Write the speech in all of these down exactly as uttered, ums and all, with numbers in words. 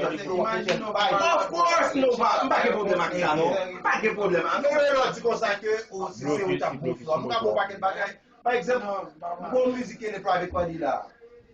Of course, nou pa, m pa gen pwoblèm ak sa, non. M pa gen pwoblèm. Men lè w di konsa ke, o, si se ou t ap gonfle, m ka ba w pakèt bagay. Pa egzanp, m gon mizik ki rele Private Party la.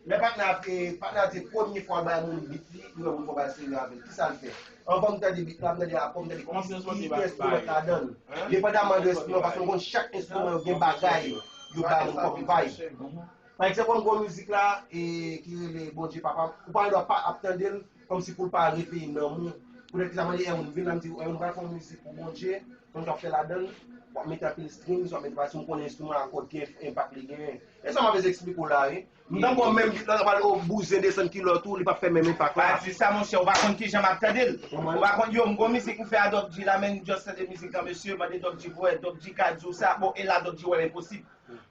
Lè patnè a, e, patnè a di premye fwa l bay moun beat li, li wè moun fò bagay serye avè l. Kisa l fè? Anvan m tande beat la, m tande akò, m tande kòmsi li gen enstriman ladan l. Depandaman de enstriman, paske m konn chak enstriman yo gen bagay yo bay moun kòm vibe. Pa egzanp, m gon mizik la, e, ki rele Bondye Papa m. Ou pa gen dwa pa ap tande l, kòmsi pou l pa reveye nanm ou. Poutèt ki sa, mwen di Erwin, vin la, m di, Erwin, m pral fè yon mizik pou Bondye, konn k ap fè ladan l, w ap mete anpil strings, w ap mete, paske m konnen enstriman a kòd gen enpak li genyen. E sa m ap esplike w la, wi. M tankou menm ki lòt pral bouzen desann kilòt ou, li p ap fè menm enpak la. Pa di sa, monchè, ou pa konn kijan m ap tande l. Ou pa konn, yo, m gon mizik m fè a Doc G la, men m just tande mizik lan, mesye, mande Doc G pou wè, Doc G ka di w sa, bon, e la Doc G wè l enposib.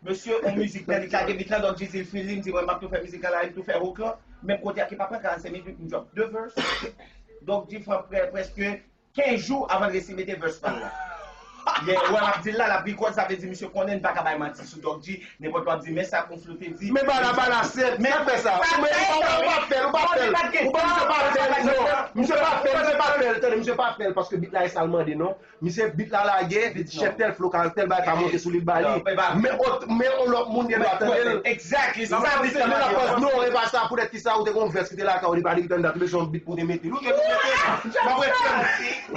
Mesye, yon mizik, lè li lage beat lan, Doc G di l fini, m di, mwen, m ap tou fè mizik lan la, li tou fè hook lan. Menm kote a ki pa pran karannsenk minit, m drop de verse. Doc G pran pre-, prèske kenz jou avan l resi mete verse pa l la. Lè, wè, m ap di l la, l ap record, sa vle di misye konnen, n pa ka bay manti sou Doc G. Nenpòt lè w ap di, men sa Gonflo te di. Men bala, bala, se, men fè sa. Ou pa fè l, ou pa fè l, ou pa fè l. Ou pa, misye pa fè l, non. Misye pa fè l, misye pa fè l, tande, misye pa fè l, paske beat la e sa l mande, non. Misye beat la lage, chèf tèl flo, ka tèl bagay ka monte sou li, l ba li. Men ot, men yon lòt moun gen dwa tande l. Exactly, se sa beat la lage. Non, e pa sa, poutèt ki sa ou te gon vès ki te lakay ou, li pa li ki tande dat, ou bezwen yon beat pou te mete l. Ou gen pou mete l. M ap rete m.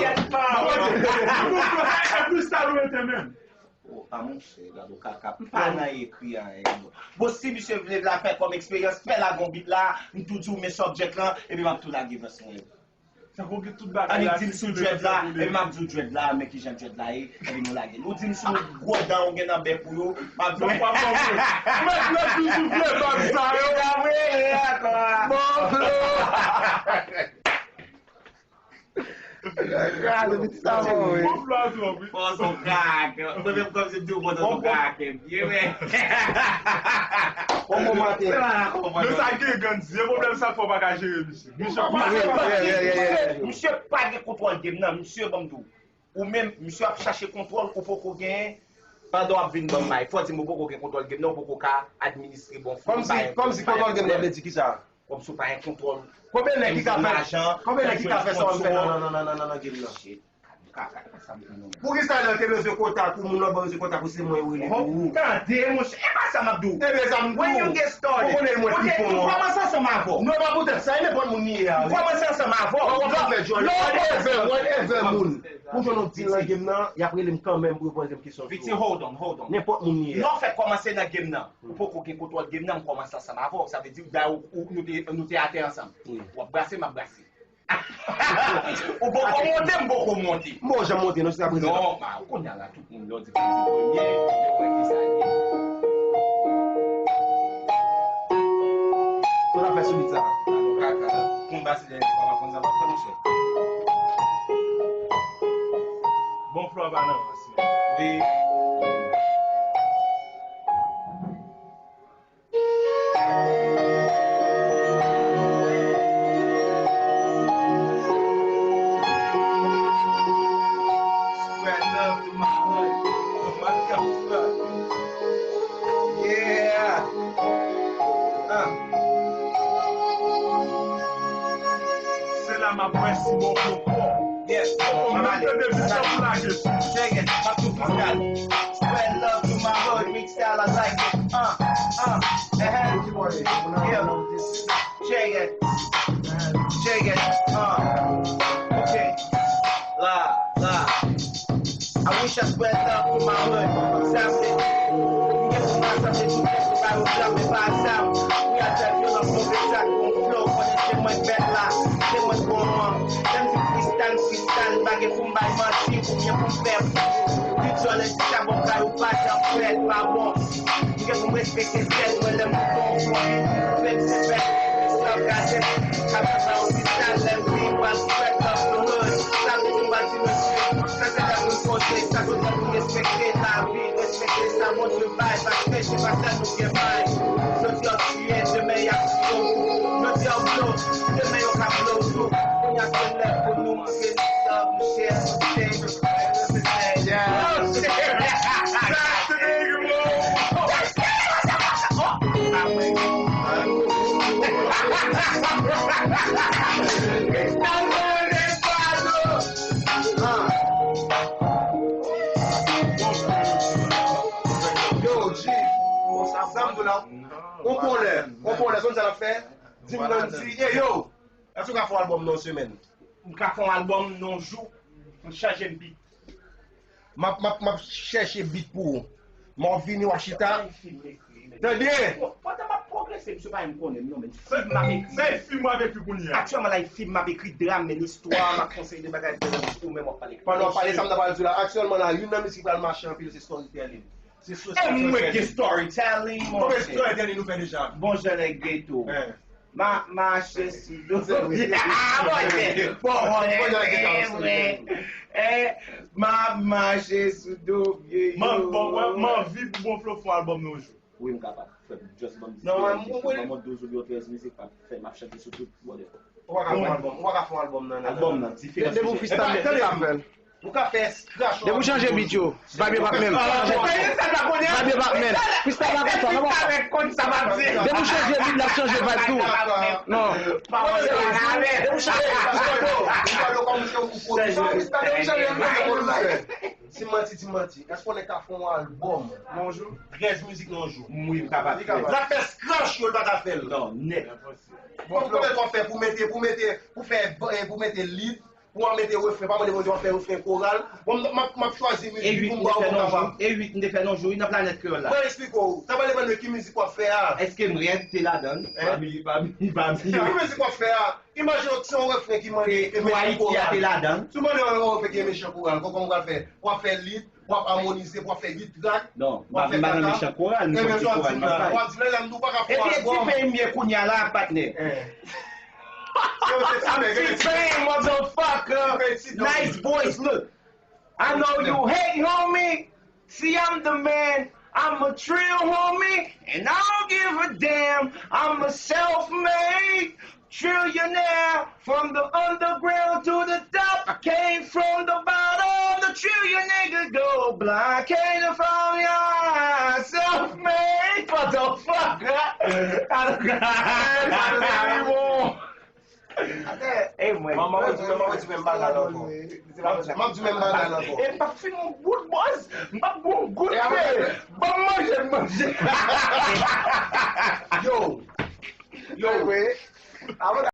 M ap rete m. E plis sa nou rete menm. O, a monchè, gade w kaka. M pa nan ekri anyen, non. Bon, si misye vle la fè kòm eksperyans, fè lage yon beat la, m tou di w men subject lan, epi m ap tou lage vès mwen. Sa pou gen tout bagay la. Annik di m sou dread la, epi m ap di w dread la, men kijan dread la ye, epi nou lage l. Ou di m sou gwo dan ou gen nan bèk ou yo, m ap di w. Donk, w ap ban mwen. Ou mèt rete sou vye bag sa yo. Bon, Flo. Gade, piti sa bon, wi. Bon, Flo a twòp, wi. Bon, se yon karakè. Mwen menm kòmsi m di w, bon, se yon karakè. Ye, wi. Bon, bon, maten. Men sa gen gann di, e pwoblèm sa fè w pa ka jere misye. Misye pa gen kontwòl game nan, misye ban m di w. Ou menm, misye ap chache kontwòl ou poko genyen. Pandan w ap vin ban m may, fò w di m ou poko gen kontwòl game nan, ou poko ka administre bon fon. Kòmsi, kòmsi kontwòl game nan vle di kisa? Kòmsi w pa gen kontwòl. Konbyen nèg ki ka fè, konbyen nèg ki ka fè sa w ap fè nan, nan, nan, nan, nan, nan game nan? Shit. Poukisa lè w te bezwen kontak ou, moun lòt bò bezwen kontak ou, se mwen yo rele pou ou? Tande, monchè, e pa sa m ap di w. Ebyen, sa m di w. When you get started, ou konnen mwen pi fò. Ou kòmanse ansanm avè w. Non, pa poutèt sa, e nenpòt moun li ye a, wi. Ou kòmanse ansanm avè w. Whatever, whatever, whatever moun. Pou jwenn yon deal nan game nan, y ap rele m kanmenm pou yo poze m kesyon sou ou. Piti, hold on, hold on. Nenpòt moun li ye a. Lè w fèk kòmanse nan game nan, ou poko gen kontwòl game nan, m kòmanse ansanm avè w. Sa vle di, dayè, ou, ou, nou te, nou te atè ansanm. Wi. W ap brase, m ap brase. Ou poko monte, m poko monte. M poko janm monte non, jiskaprezan. Non, ma, ou konnen la, tout moun lè w di Freddy premye, yo wè kisa l ye. Sa w ap fè sou beat sa? Alò, kaka. Konba se dèyè, pa konn sa w ap fè, monchè. Bon, Flo a pa nan rans, men. Wi. Spread love to my hood. From my comfort. Yeah. Uh. Se la m ap wè si bon pou kò. Yes. Mwen tande vizyon pou lage. Check it. Mwen tou freestyle. Spread love to my hood, mix style, I like it. Uh, uh, uh-huh. Yeah. Check it. Check it. Uh, okay. La, la. I wish I spread love to my hood. Sa vle di, m gen pou m rasanble tout nèg pou ba yo flam, men pa sa. Wi, a tèt yo nan pwofesè ak yon flow, konnen se mwen k mèt la, se mwen k bon an. Lè m di freestyle, freestyle, m pa gen pou m bay manti, oubyen pou m fè fou. Li di yo lè di sa bon, kay ou pa janm frèt, pa bon. M gen pou m respekte tèt mwen lè m moute yon fon. Fèt se fèt, sa w gade, sa fè sa ofisyal, lè m di m pral spread love to hood. Sa vle di m pral di mesye, sa se lè pou l poze, sa vle di pou respekte lavi, respekte sa Bondye bay, paske se pa sèl nou gen may. Jodi a w tiye, demen y ap tiye w. Jodi a w blow, demen yo ka blow w tou. Kounye a se lè pou nou montre nou love, nou share, nou change. Yeah. Back to the nigga, bro. Zòn sa l ap fè? Di m nan, di, "Ey, yo, èske w ka fè yon albòm nan yon semèn?" M ka fè yon albòm nan yon jou, m chaje m beat. M ap, m ap, m ap chèche beat pou ou. M ap vini, w a chita. Tande! Pandan m ap pwogrese, misye pa menm konnen m non, men fim m ap ekri. Se fim w ap ekri kounye a. Aktyèlman la, e fim m ap ekri, dram, men istwa, m ap fè yon seri de bagay, ou menm w ap pale. Pandan w ap pale, sa m ta pral di w la, aktyèlman la, youn nan mizik ki pral mache anpil, se storytelling. Se sosyo. E mwen ki gen storytelling, monchè. Konbyen storytelling nou fè deja? Bon jan nèg geto. Ma mache sou do vye. Ah, bon, bon, bon, bon, bon, eh, m ap mache sou do vye yo. M anvi pou Bon Flo fè yon albòm nan yon jou. Wi, m kapab. Fè just ban m dis mizik, ban m douz oubyen trèz mizik, m ap fè, m ap chante sou tout bòdè. Ou pa ka fè yon albòm, ou pa ka fè yon albòm nan, nan, albòm nan, diferans. Depi w freestyle, freestyle fè l. Ou ka fè scratch. Depi w chanje beat yo, vibe yo p ap menm. Chanje beat yo. Vibe yo p ap menm. Freestyle pa konsa, non, papa. Depi w chanje beat, l ap chanje vibe tou. Non. Depi w chanje, freestyle yo, freestyle yo kòm se yon gwo pwodiksyon. Freestyle yo, freestyle yo, freestyle yo. Di m manti, di m manti. Èske w nèk ka fè yon albòm nan yon jou? Trèz mizik nan yon jou. Wi, m kapab fè. L ap fè scratch yo, l pa ka fè l. Non, nèt. Bon, konbyen tan w ap fè pou mete, pou mete, pou fè, pou mete lead, pou w ap mete refren, pa mande Bondye w ap fè refren koral. Bon, m, m, m ap chwazi mizik pou m ba w pou w kapab. E uit m te fè nan yon jou, wi, nan Planèt Kreyòl la. Mwen eksplike w. Sa pa depann de ki mizik w ap fè a. Èske m rèd te ladan l? Pa mi, pa mi, pa mi. Ki mizik w ap fè a? Imajine w se yon refren ki mande e mechan koral. Pou Ayiti a te ladan l. Si w mande yon refren ki e mechan koral, kòman w pral fè? W ap fè lead, w ap amonize, w ap fè hit track, w ap fè kaka. Non, m pa nan mechan koral, m konn ki koral m ap bay. W ap di, "Lè m di w pa ka fè albòm." Epi e T-Pain m ye kounye a la, patnè. T-Pain, motherfucker. Nice boys, look. I know you hate, homie. See, I'm the man. I'm a trill homie, and I don't give a damn. I'm a self-made trillionaire from the underground to the top. I came from the bottom. The trillion nigga go blind. Came from your self-made motherfucker. I don't got. Hey, mwen. Mwen, mwen di men, mwen di men bagay la ankò. Mwen di men bagay la ankò. E m p ap fin yon bout bòz, m p ap gon gout fè. Ban m manje, m manje. Yo. Yo. Wi. Avan